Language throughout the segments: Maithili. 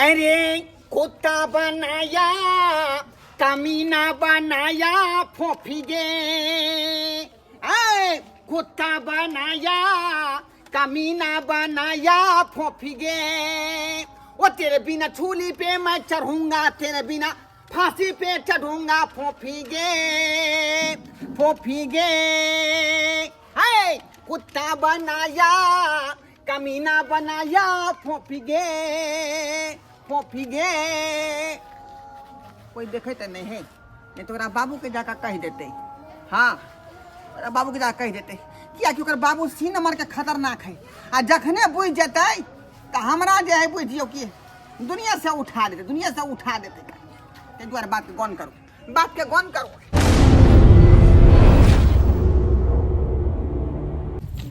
अरे कुत्ता बनाया कमीना बनाया फोफी गे, ऐ कुत्ता बनाया कमीना बनाया फोफी गे, ओ तेरे बिना छूली पे मैं चढ़ूंगा, तेरे बिना फांसी पे चढ़ूंगा फोफी गे, फोफी गे, ऐ कुत्ता बनाया कमीना बनाया फोफी गे, फोफी गे। कोई देखे तऽ नहीं है, नहीं तो ओकरा बाबू के जाकर कहि देते। हाँ, ओकरा बाबू के जाकर कहि देते, कियाकि ओकर बाबू सी नंबर के खतरनाक है, आ जखने बुझि जेतै तऽ हमरा जे है बुझियौ कि दुनिया से उठा देतै, दुनिया से उठा देतै। ताहि दुआरे बात के गौन करू, बात के गौन करू।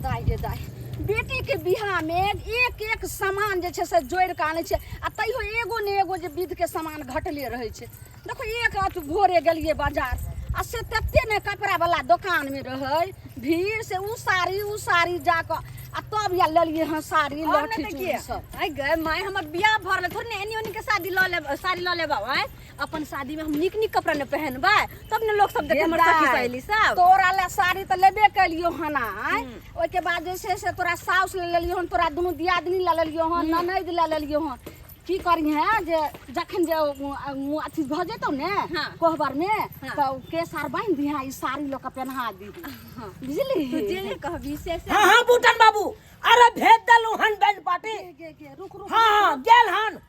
दाइ गे दाइ, बेटी के बियाह में एक एक सामान जे छै से जोड़ि कऽ आनै छै, आ तैयो एगो ने एगो जे विध के सामान घटले रहै छै। देखो एक अथ भोरे गेलियै बाजार, आ से तते ने कपड़ा वाला दोकान में रहै भीड़, से उ साड़ी उ साड़ी जाकऽ आ तब या लेलियै हँ साड़ी और लहठी नहि तऽ चूड़ी की सब। आइ गए माय, हमर बियाह भऽ रहलै, थोड़े ने एनी ओनी के शादी लऽ लेब, साड़ी लऽ लेब। आइ अपन शादी में हम नीक नीक कपड़ा ने पहनबै तब ने लोग सब देखे हमर सखी सहेली सब। तोरा ले साड़ी तऽ लेबे केलियो हन आइ, ओहिके बाद जे छै से तोरा साउस ले लेलियो हन, तोरा दुनू दियादनी ले लेलियो हन, ननैद ले लेलियो हन। की करिहे जे जखन जे अथी भऽ जेतौ ने कोहबर में, तऽ ओ केस आर बान्हि दिहे, ई साड़ी लऽ कऽ पेन्हा दिहे, बुझली? तू जे कहबी से। हाँ हाँ बूटन बाबू, अरे भेज देलू हन बैंड पार्टी। गे, गे, रुक रुक। हाँ हाँ गेल हन।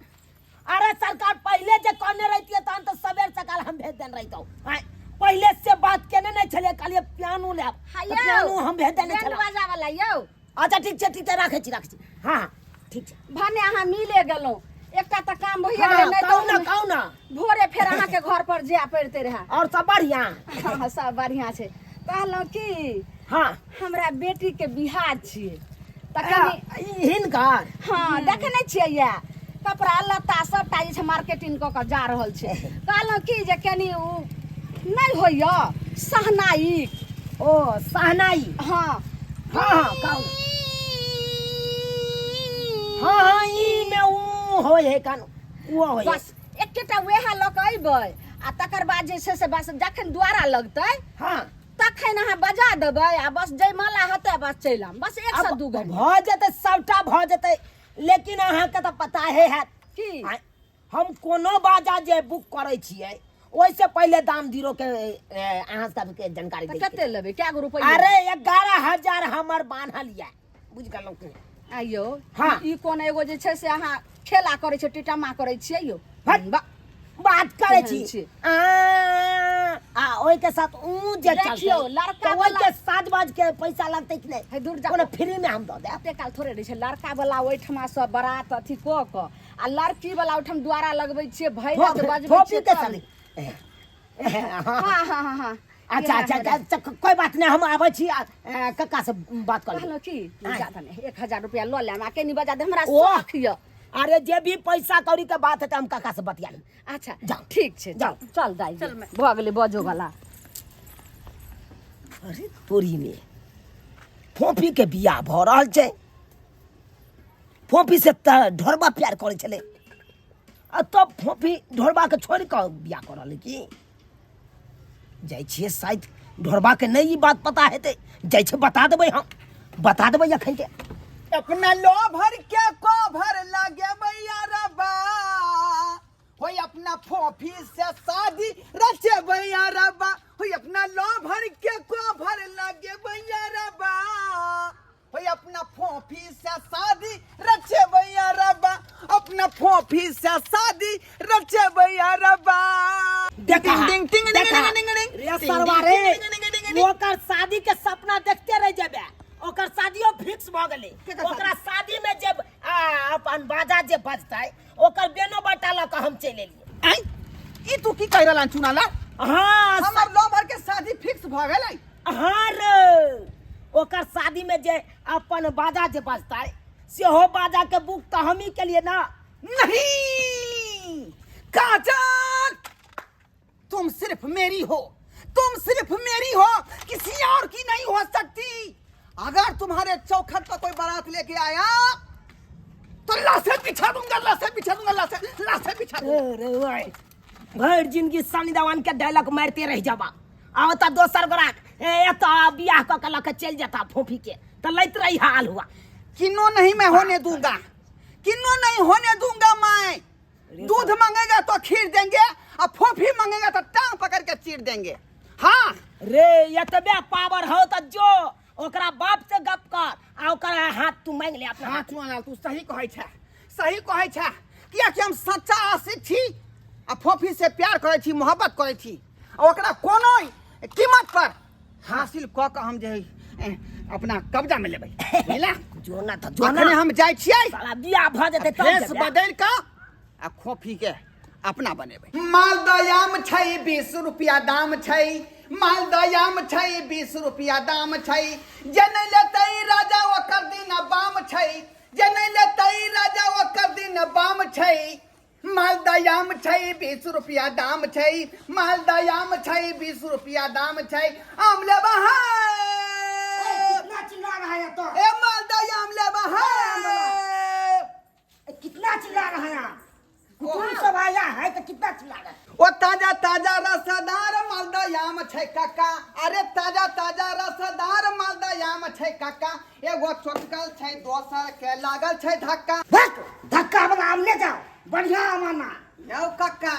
अरे सरकार पहले जे कहने रहती तहन तो सबेर सकाल हम भेज देने रहितौ। आँय, पहले से बात केने नहीं छलियै, कहलियै पियानो लेब हाँ तऽ यौ, पियानो हम भेज देने बैंड छलहुँ। बाजा वाला यौ। अच्छा ठीक छै, ठीक छै, राखै छी, राखै छी। हाँ हाँ ठीक छै। भने अहाँ मिले गेलहुँ, एकटा तऽ काम भइए हाँ, गेलै, नहि कहू तऽ ना, कहू ना। भोरे फेर अहाँके घर पर जाय पड़िते रहए। और सब बढ़िया? हाँ, सब बढ़िया छै। कहलहुँ की, हाँ, हमरा बेटी के बियाह छियै तऽ कनि हिनकर। हाँ, देखे नहि छियै ये कपड़ा लत्ता सबटा जे छै मार्केटिंग कऽ कऽ जा रहल छै। कहलहुँ की जे कनि उ नहि होइए सहनाई। ओ सहनाई? हाँ। हाँ हाँ कहू। हाँ हाँ ई में ऊ होय है कान ऊ होय है। बस एकेटा वएह लऽ कऽ अयबै, आ तकर बाद जे छै से बस जखन द्वारा लगतै, हाँ, तखन अहाँ बजा देबै, आ बस जयमाला हेतै, बस चलि आम, बस एक से अब दू घंटा भऽ जेतै, सबटा भऽ जेतै, लेकिन अहाँके तऽ पता है हैत की आँय, हम कोनो बाजा जे बुक करै छियै ओहिसँ पहिले दाम जीरो के अहाँ सबके जानकारी तऽ दै कते छी। लेबै, कए गो रुपैआ? अरे 11,000 हमर बान्हल यऽ, बुझि गेलहुँ कि? आइयो हाँ। ई कोन एगो जे छै से अहाँ खेला करै छियै, टीटमा करै छियै यौ? हट। बात करै केहन छी छी? आ आ ओहिके साथ ऊ जे चलतै, देखियौ, लड़का तऽ ओहिके वाला- साज बाज के पैसा लगतै कि नहि? हे, दूर जा। कोनो फ्री में हम दऽ देब? एते काल थोड़े रहै छै। लड़का वाला ओहिठमा सँ बारात अथी कऽ कऽ आ लड़की वाला ओहिठाम द्वारा लगबै छियै, भरि राति बजबै फोपी छियै के तब। चली। हाँ हाँ हाँ हाँ अच्छा अच्छा अच्छा, अच्छा, कोई बात नहीं, हम आबै छी आ, कक्का से बात कर लेबै। कहलहुँ की, आँय। ज्यादा नहि, 1000 रुपया लऽ लेब आ कनि बजा दे हमरा। ओह। शौख यऽ। अरे जे भी पैसा कौड़ी के बात हेतै हम कक्का से बतिया लेब। अच्छा जाओ। ठीक छै, जाओ। चल चल दाइ, चल माय। भऽ गेलै बजो वाला। अरे तोरी में फोफी के बियाह भऽ रहल छै, फोफी से तऽ ढोरबा प्यार करै छलै, आ तब फोफी ढोरबा के छोड़ि कऽ बियाह कऽ रहलै की? जाइ छियै, शायद ढोरबा के नहि ई बात पता हेतै, जाइ छै बता देबै, हम बता देबै एखन के। अपना लो भर के कोभर लगे भैया रबा, होय अपना फोफी से शादी रचे भैया रबा, होय अपना लो भर के कोभर लगे भैया रबा, होय अपना फोफी से शादी रचे भैया रबा, अपना फोफी से शादी रचे भैया रबा। देखा, टिंग टिंग टिंग देखा। टिंग टिंग टिंग रे टिंग सरवा टिंग रे, टिंग टिंग टिंग टिंग। ओकर शादी के सपना देखते रह जेबे, ओकर शादियो फिक्स भ गेलै। केकर शादी? ओकरा शादी में जे अपन बाजा जे बजतै ओकर बेनो बटा लऽ कऽ हम चलि एलियै। आँय, ई तू की कहि रहल चुनाला? हाँ। हमर लवर के शादी फिक्स भ गेलै? हाँ रे, ओकर शादी में जे अपन बाजा जे बजतै सेहो बाजा के बुक तऽ हमही केलियै ना। नहीं काजल, तुम सिर्फ मेरी हो, तुम सिर्फ मेरी हो, किसी और की नहीं हो सकती। अगर तुम्हारे चौखट पर कोई बारात लेके आया तो लाशे बिछा दूंगा, लाशे बिछा दूंगा, लाशे लाशे बिछा दूंगा। अरे ओए, भरि जिंदगी सनी देवान के डायलॉग मारते रह जाबा। आओ त दोसर गोराक ए एतऽ बियाह कऽ के लऽ के चलि जेता फोफी के तऽ लैत रही हाल हुआ। किन्नो नहीं मैं होने दूंगा, किन्नो नहीं होने दूंगा मैं। दूध मांगेगा तो खीर देंगे और फोफी मांगेगा तो टांग पकड़ के चीर देंगे। हाँ रे एतबे पावर हो त जो ओकरा बाप से गप कर आ ओकरा हाथ तू मांग ले अपना हाँ हाथ। चुआलाल तू सही कहै छै, सही कहै छै, कियाकि हम सच्चा आशिक छी आ फोफी से प्यार करै छी, मोहब्बत करै छी आ ओकरा कोनो कीमत पर हासिल कऽ कऽ हम जे है, अपना कब्जा में लेबै, बुझला? जो ना तऽ जो अखने ना। हम जाइ छियै। साला बियाह भऽ जेतै तब फेस जेबै। बदलि कऽ आ खोफी के अपना बनेबै। मालदह आम छै 20 रुपया दाम छै, मालदह आम छै 20 रुपया दाम छै, जे नहि लेतै राजा ओकर दिन बाम छै, जे नहि लेतै राजा ओकर दिन बाम छै। मालदह आम छै 20 रुपया दाम छै, मालदह आम छै 20 रुपया दाम छै, आम लेबा है। कितना चिल्ला रहा है तो? ए मालदह आम लेबा है। कितना चिल्ला रहा है? कुटुम सब आया है तो कितना चिल्ला रहा है? ओ ताजा ताजा रसदार मालदह आम छै काका, अरे ताजा ताजा रसदार मालदह आम छै काका, एगो चोटकल छै दोसर के लागल छै धक्का। धक धक्का वाला आम ले जाओ, बढ़िया आम आना। यौ काका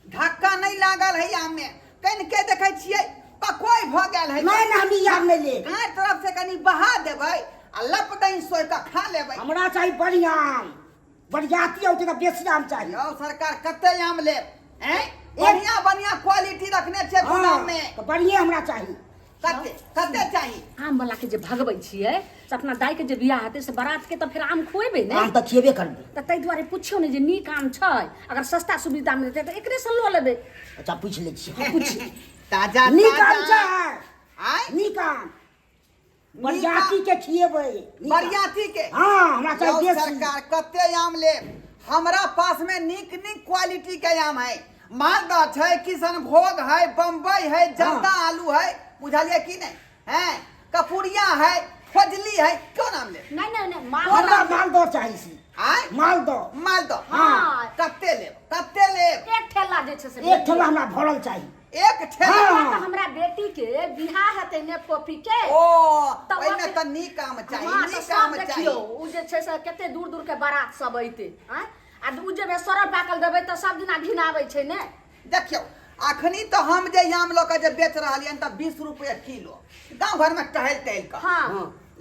धक्का नहीं लागल है आम में, कनिके देखै छियै पकोई भऽ गेल है। नहीं नहीं हम ई आम नहीं ले। गाय तरफ से कनी बहा देबै आ लप दही सोहि कऽ खा लेबै। हमरा चाही बढ़िया आम, बरियाती औते तऽ बेसी आम चाही। यौ सरकार कते आम लेब? हैं बढ़िया बढ़िया क्वालिटी रखने छियै गोदाम में। तऽ बढ़िए हमरा चाही। कते कते चाही? आम वाला के जे भगबै छियै से अपना दाई के जे बियाह हेतै से बारात के तऽ फेर आम खुएबै ने। आम तऽ खिएबे करबै। तऽ ताहि दुआरे पुछियौ ने जे नीक आम छै, अगर सस्ता सुविधा मिलतै तऽ एकरे से लऽ लेबै। अच्छा पूछि लै छियै। पूछि। ताजा नीक आम ताजा छै। आँय? नीक आम। बरियाती के खिएबै। बरियाती के? हाँ, हमरा चाही यौ बेसी। सरकार कते आम लेब? हमरा पास में नीक नीक क्वालिटी के आम है। मालदह छै, किशनभोग है, बम्बई है, जर्दा आलू है, बुझलिए की नहीं? हैं कपूरिया है, फजली है, कौन आम लेब? नहीं नहीं नहीं, मालदह। हमरा मालदह चाही सी। आँय? मालदह। मालदह। हाँ। कते लेब? कते लेब? एक ठेला जे छै से एक ठेला हमरा भरल चाही। एक ठेला? हाँ। तऽ हमरा बेटी के बियाह हेतै ने फोफी के। ओ, तऽ ओहिमे ओते तऽ नीक आम चाही, हाँ, तऽ नीक सब आम चाही। देखियौ, उ जे छै से कते दूर दूर के बारात सब अइतै, आँय? आ उ जे सड़ल पाकल देबै तऽ सब दिना घिनाबै छै ने। देखियौ अखनी तऽ हम जे आम लऽ कऽ जे बेच रहलियनि तऽ 20 रुपए किलो गाँव घरमे टहलि टहलि कऽ। हाँ।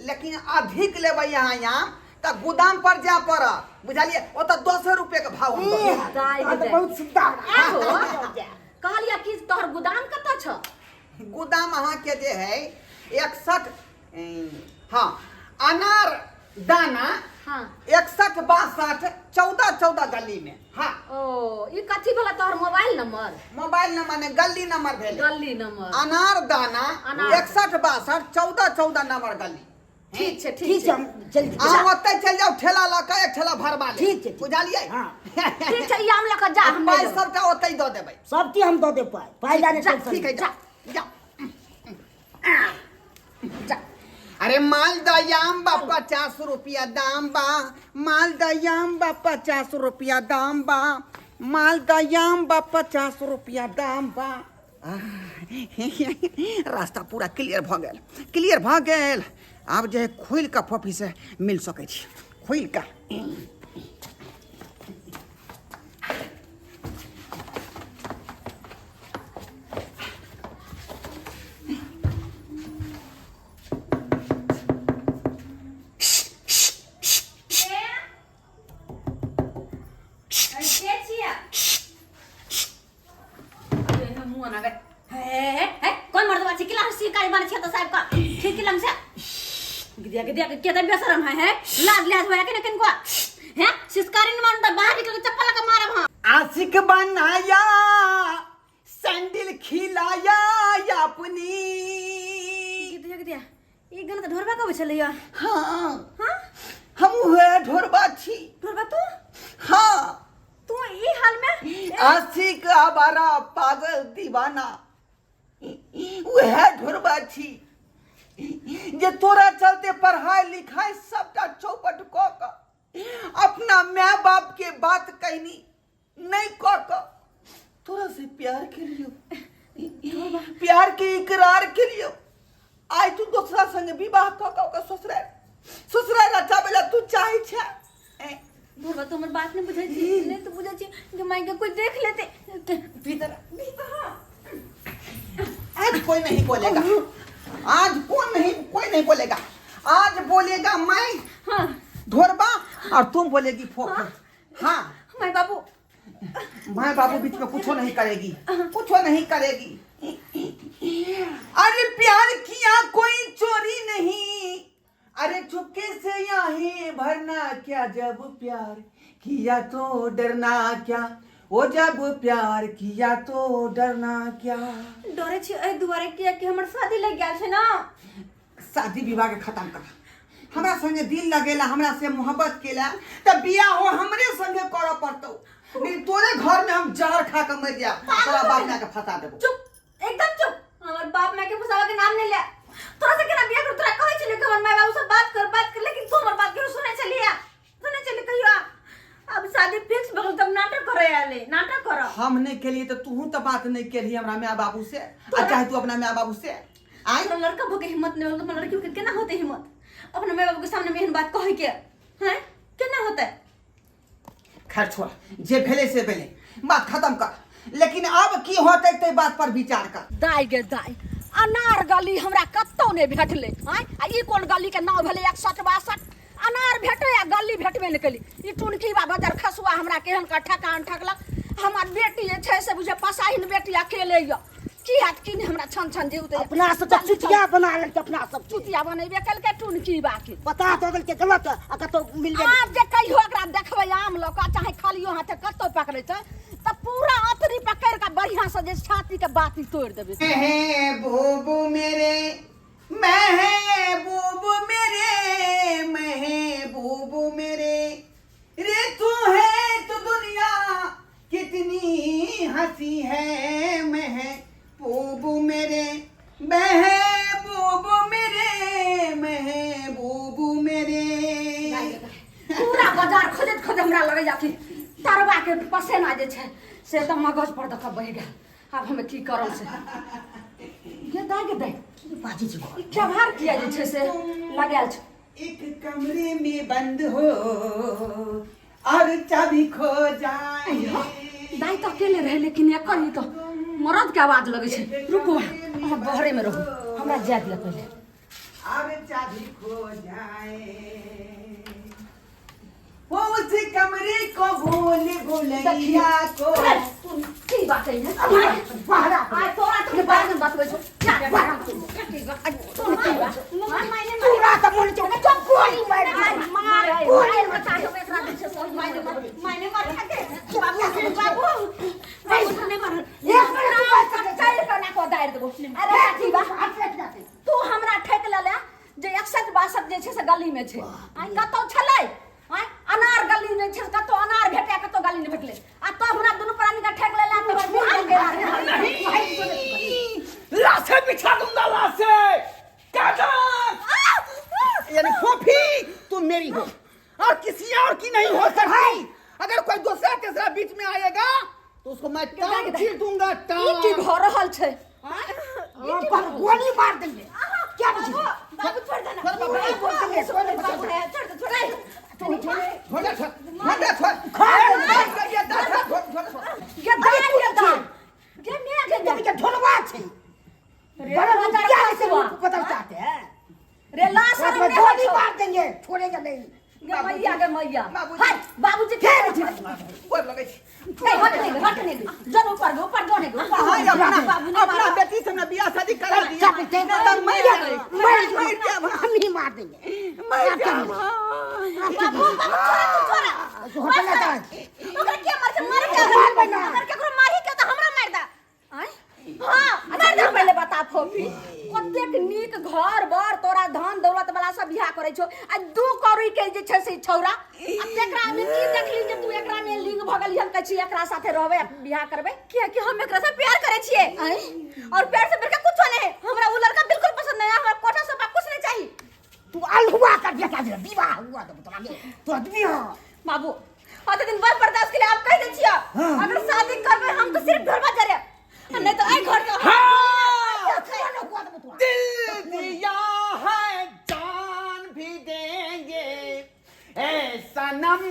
लेकिन अधिक लेबै अहाँ आम तऽ गोदाम पर जाय पड़त, बुझलियै? ओतऽ 10 रुपए के भाव हम दऽ देबै। दाइ तहन तऽ गे बहुत सुविधा। आगो कहलियै कि तोहर गोदाम कतऽ छौ? गोदाम अहाँके जे है 61, हाँ अनार दाना। हाँ। 61 62 14 14 गली में। हाँ। ओ ई कथी भेलै तोहर मोबाइल नंबर? मोबाइल नंबर ने गली नंबर भेलै। गली नंबर। अनार दाना अनार। 61 62 14 14 नंबर गली। ठीक छै, ठीक ठीक छै, छै। हम चलि अहाँ ओतै चलि जाउ, ठेला लऽ कऽ एक ठेला भरबा लेब। ठीक छै, ठीक। बुझलियै? हाँ। ठीक छै, ई आम लऽ कऽ जा, हम पाइ नहि लेबै। सबटा ओतै दऽ देबै। सब चीज हम दऽ देब पाइ, पाइ लए नहि जा, टेंशन। ठीक है, जा। जाउ। जा। अरे मालदह आम बा 50 रुपया दाम बा, मालदह आम बा 50 रुपया दाम बा, मालदह आम बा 50 रुपया दाम बा। रास्ता पूरा क्लियर भऽ गेल, क्लियर भऽ गेल। आब जे खोलि कऽ फॉफी से मिल सकै छी, खोलि कऽ। कोन मर्दवा छी किला शिकारी बने छै तो साहब का खिड़की लंग से गिदिया गिदिया के केते बेशरम है, है लाज लिहाज होया के न किनको है शिकारी न मारू त बाहर निकल के चप्पल लगा मारब। हां आशिक बनाया सैंडल खिलाया अपनी। गिदिया गिदिया ई गाना त ढोरबा कब छलैया? हाँ। हाँ? हम उहे ढोरबा छी। ढोरबा तू? हाँ। तू ई हाल में? आशिक आवारा पागल दीवाना उहे ढोरबा छी जे तोरा चलते पढ़ाई लिखाई सबटा चौपट क क अपना my बाप के बात कहनी नहीं कह कऽ तोरा से प्यार केलियो, प्यार के इकरार केलियो। आइ तू दोसरा संगे विवाह कऽ कऽ ओकर ससुरारि ससुरारि रचाबै लए तू चाहै छै? बुढ़वा, तो हमर बात नहीं बुझै छी, नहीं तो बुझै छी कि माय के कोई देख लेते। भीतर भीतर आ। आज कोई नहीं बोलेगा, आज कौन नहीं, कोई नहीं बोलेगा। आज बोलेगा मैं। हाँ। ढोरबा और तुम बोलेगी फोफो। हाँ। माय बाबू। माय बाबू बीच में कुछो नहीं करेगी, कुछो नहीं करेगी। अरे प्यार किया कोई चोरी नहीं, अरे चुपके से यहाँ भरना क्या, जब प्यार किया तो डरना क्या, ओ जब प्यार किया तो डरना क्या। डरे छी एहि दुआरे किया कि हमर शादी लग गेल छै ना। शादी विवाह के खत्म कर। हमरा संगे दिल लगेला, हमरा से मोहब्बत केला त बियाह हो हमरे संगे करऽ पड़तौ, नहीं तोरे घर में हम जहर खा के मर जाब, तोरा बाप माय के फंसा देबो। चुप, एकदम चुप। हमर बाप माय के फंसावे के नाम नहीं ले। तोरा से केना बियाह कर? तोरा कहै छलियै कि हमर माय बाबू से बात कर, बात कर, लेकिन तू हमर बात केहू सुनै छलियै? सुनै छलियै कहियो? अब शादी फिक्स भऽ गेल तब नाटक करे आले, नाटक कर। हम नहीं केलिए तो तू तो बात नहीं केली हमरा माय बाबू से, आ चाहे तू अपना माय बाबू से आई। तोरा लड़का भऽ के हिम्मत नहीं होल तो लड़की के केना होते हिम्मत अपना माय बाबू के सामने में एहन बात कहै के? हैं, केना होते? खैर छोड़, जे भेले से भेले, बात खत्म कर, लेकिन अब की होते ते बात पर विचार कर। दाइ गे दाइ, अनार गली हमरा कतौ नहि भेटलै। आँय, आ ई कोन गली के नाम भेलै? 61 62 अनार भेटै आ गली भेटबे नहि केली। ई टुनकी बा बजर खसुआ हमरा केहन का ठकान ठकलक। हमर बेटी जे छै से बुझे पसाहिन बेटी अकेले यऽ, की हैत की नहि, हमरा छन छन जीव दैया। अपना सब तऽ चुतिया बना लेलकै, अपना सब चुतिया बनेबे केलकै टुनकी बा के। बता दऽ देलकै गलत आ कतौ मिलबे नहि। आब जे कहियो एकरा देखबै आम लऽ कऽ चाहे खालियो हाथे कतौ पकड़ै छै तऽ पूरा अतरी पकड़ि कऽ बढ़िआँ से जे छाती के बाती तोड़ि देबै। महबूब मेरे, महबूब मेरे, महबूब मेरे रे, तू है तो दुनिया कितनी हंसी है। महबूब मेरे, महबूब मेरे, महबूब मेरे। पूरा बाजार खोजैत खोजैत हमरा लगैया कि तरवा के पसेना जे छै से एकदम मगज पर दऽ कऽ बहि गेल। आब हम की करब से गे दाइ, गे दाइ। की बाजै छै घर? ई केभार किया जे छै से लगायल छै? एक कमरे में बंद हो और चाबी खो जाए। दाइ तऽ अकेले रहे, लेकिन एकर ई तऽ मरद के आवाज लगै छै। रुकू, अहाँ बहरे में रहू, हमरा जाय दिअ पहिले। और चाबी खो जाए, वो उस कमरे को भूल भुलैया को। तू की बात है? बहरा। आइ तोरा तऽ बात में बतबै छौ। तू की बात? तोरा तऽ मोन छौ गोली मारि आइ मार, गोली मार बता दो एकरा जे छै से मारि मार। मायने मार के बाबू, बाबू, बाबू नहीं मार। एक मिनट तू बात कर। चल कऽ ना को दारि देबो। अरे अथी बा, हाथ लग जाते। तू हमरा ठकि लेले जे 61 62 जे छै से गली में छै। आइ कतौ छलै? आइ अनार गली में छै, कतौ अनार भेटै, कतौ गली नहि भेटलै, आ तो हमरा दुनू प्राणी के ठकि लेले तऽ हमर बियाह केला। नहीं, लाशें बिछा दूंगा, लाशें। काजल यानी फोफी, तुम मेरी हो और किसी और की नहीं हो सकती। अगर कोई दूसरा तीसरा बीच में आएगा तो उसको मैं टांग चीर दूंगा। ई की टांग। भऽ रहल छै? गोली मार देंगे क्या बुझी? बाबू, छोड़ देना। छोड़ बाबू। बाबू है, छोड़ दे, बाबू है, छोड़ दे, छोड़ दे। छोड़ छोड़ छोड़ दे, छोड़ छोड़ ये दा, छोड़ छोड़ छोड़। गे दाइ, गे दाइ, गे मेघ, गे तुम के ढोलवा छै रे बड़ा बजर रुपया से खसुआ। रूप बदल जाते हैं। रे लाश रात में गोली मार देंगे, छोड़ेंगे नहीं। गे मैया, गे मैया। बाबूजी। हाय बाबूजी, के गोर लगै छी। नहीं, हट नहीं, हट नहीं, जन ऊपर गो, ऊपर जो नहीं, ऊपर हाँ, जो। अपना अपना बेटी से ना बियाह शादी करा दिया, नहीं तो मर जाए, मर मर जाए, हम ही मार देंगे। मर जाए। बाबू, बाबू, छोड़ा, तू छोड़ा। होटल में जाए। ओकरा के मार से मार के मार बना। अगर केकरो मारी के तो हमरा मार दा। आँय? हां। अच्छा, तू पहिले बता फोफी, कतेक नीक घर बर तोरा धन दौलत वाला सब बियाह करै छौ, आ 2 कौड़ी के जे छै से छौरा, आ तेकरा में की देखली जे तू एकरा में लिंग भऽ गेली हन? कहै छी एकरा साथे रहबै आ बियाह करबै। किया कि हम एकरा से प्यार करे छियै। आँय? और प्यार से बढ़के कुछो नहीं। हमरा वो लड़का बिल्कुल पसंद नहीं है, हमरा कोठा सोफा कुछ नहीं चाहिए। तू अलहुआ कर दिया क्या विवाह हुआ तो तोरा के तो आदमी हो। बाबू अते दिन बड़ बर्दाश्त के लिए आप कह दे छियो। हाँ। अगर शादी करबे हम तो सिर्फ घरवा जा रे, नहीं तो ए घर के। हाँ! हुआ तो तोरा दिल दिया है जान भी देंगे ए सनम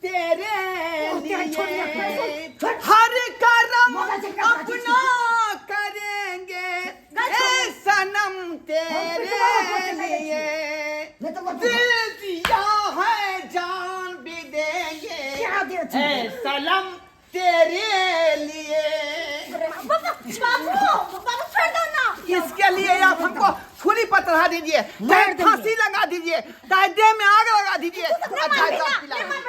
तेरे लिए, हर करम अपना करेंगे ए सनम तेरे लिए, दिल दिया है जान भी देंगे क्या दे ए सनम तेरे लिए। बाबू बाबू छोड़ दो ना। इसके लिए आप हमको छुरी पर चढ़ा दीजिए, चाहे फांसी लगा दीजिए, चाहे देह में आग लगा दीजिए। अच्छा दाम पिला दीजिए।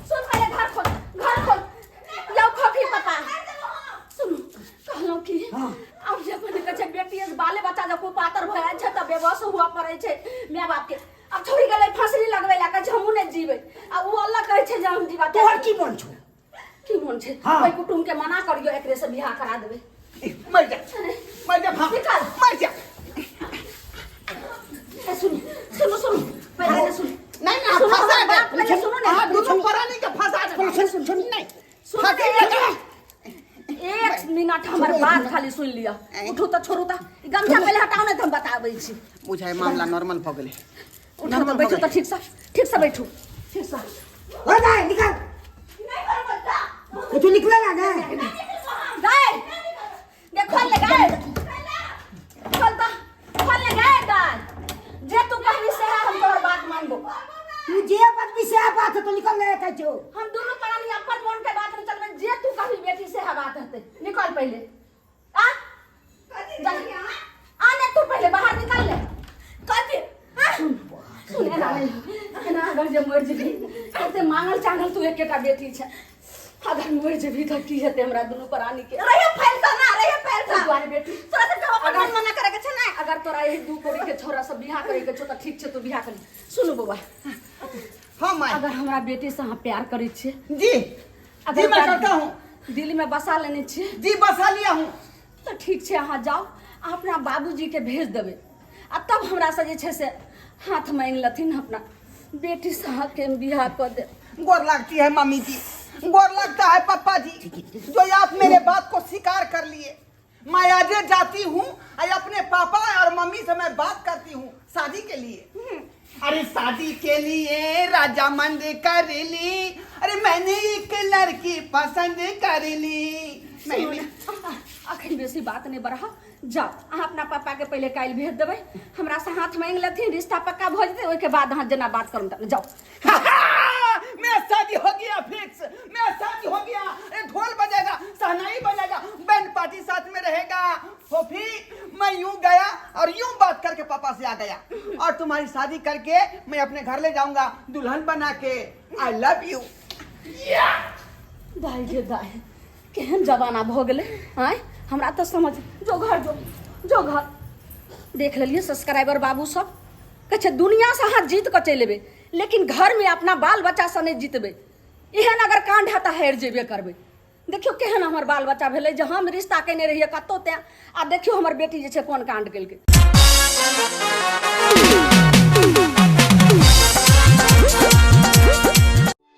सुन पहिले घर खोल, घर खोल। यौ खोखी पापा, सुनू, कहलहुँ कि आब जे अपन कहै छै बेटी बाले बच्चा जब पातर भऽ जाइ छै तऽ बेबस हुअ पड़ै छै माय बाप के। आब छोड़ी गेलै फांसरी लगबै लए, कहै छै हमहूँ नहि जीबै, आ ओ अलग कहै छै जे हम जीवा। तोहर की मन छौ? की मन छै? हाँ। ओहि कुटुम्ब के मना करियो, एकरे से बियाह करा देबै। मर जा, मर जा, भाग। निकाल। मर जा। ए, सुनू सुनू सुनू, पहिले सुनू। नहीं नहीं, सुनू, फंसा हमर दे। बात पहिले सुनू ने। हाँ, दुनू प्राणी के फंसा दे। सुन सुन सुन। नहीं, सुनू फांसी ने। लगा। एक मिनट हमर बात खाली सुन लिअ। उठू तऽ छोड़ू तऽ ई गमछा पहिले हटाउ ने तऽ हम बताबै छी। बुझाय मामला नॉर्मल भऽ गेलै। उठू तऽ बैठू तऽ ठीक से, ठीक से बैठू, ठीक से। हो जाए निकल, तू निकलेगा ना? गाय देख, खोल ले गाय, खोल तऽ, खोल ले गाय। गाय जे तू कहबी से हम तोहर बात मानबो। तू जे बदमी से बात है तो निकल ले कहै छौ। हम दुनू प्राणी अपन मन के बात नहीं चलबे, जे तू कहबी बेटी से बात हेतै। निकल पहिले, आ जा। आ ने तू पहिले बाहर निकल ले। कथी? सुन सुन, एना नहि, एना अगर जे मरि जेबही, कते मांगल चांगल तू एक एकटा बेटी छै, अगर मरि जेबही तऽ की हेतै हमरा दुनू प्राणी के? रहियो फैलता ना, रहियो फैलता। ताहि दुआरे बेटी, तोरा सबके हम अपन मन मना करे के छै ना। अगर तोरा एहि दू कोड़ी के छोरा सब बियाह करे के छौ तऽ ठीक छै, तू बियाह कर। सुनू बौआ। हाँ माई। अगर हमरा बेटी से अहाँ प्यार करै छियै, जी। अगर जी, मैं प्यार करता हूँ। दिल में बसा लेने छियै? जी, बसा लिया हूँ। तऽ ठीक छै, अहाँ जाउ, अहाँ अपना बाबूजी के भेज देबै आ तब हमरा से जे छै से हाथ मांगि लेथिन, अपना बेटी से अहाँके हम बियाह कऽ देब। गोर लगती है मम्मी जी, गोर लगता है पापा जी, जो आप मेरे बात को स्वीकार कर लिए। मैं आज जाती हूँ और अपने पापा और मम्मी से मैं बात करती हूँ शादी के लिए। अरे शादी के लिए राजामंद कर ली, अरे मैंने एक लड़की पसंद कर ली। मैंने अखन बेसी बात नहीं बढ़ाओ, जाओ अहाँ अपना पापा के पहिले काल्हि भेज देबै, हमरा से हाथ मांगि लेथिन, रिश्ता पक्का भऽ जेतै, ओहिके बाद अहाँ जेना बात करू तेना। जाओ। मेरा शादी हो गया फिक्स, मेरा शादी हो गया। अरे ढोल बजेगा, शहनाई बजेगा, बैंड पार्टी साथ में रहेगा। फोफी, मैं यूं गया और यूं बात करके पापा से आ गया और तुम्हारी शादी करके मैं अपने घर ले जाऊंगा दुल्हन बना के। I love you. दाइ गे दाइ, केहन जमाना भऽ गेलै आँय, हमरा तऽ समझ। जो घर जो, जो घर। देख लेलियै सब्सक्राइबर बाबू सब, कहै छै दुनिआँसँ अहाँ जीत कऽ चलि एबै, लेकिन घरमे अपना बाल बच्चासँ नहि जीतबै। एहन अगर काण्ड हैत तऽ हारि जेबे करबै। देखियौ केहन हमर बाल बच्चा भेलै जे हम रिश्ता केने रहियै कतहु तैँ, आ देखियौ हमर बेटी जे छै कोन काण्ड केलकै।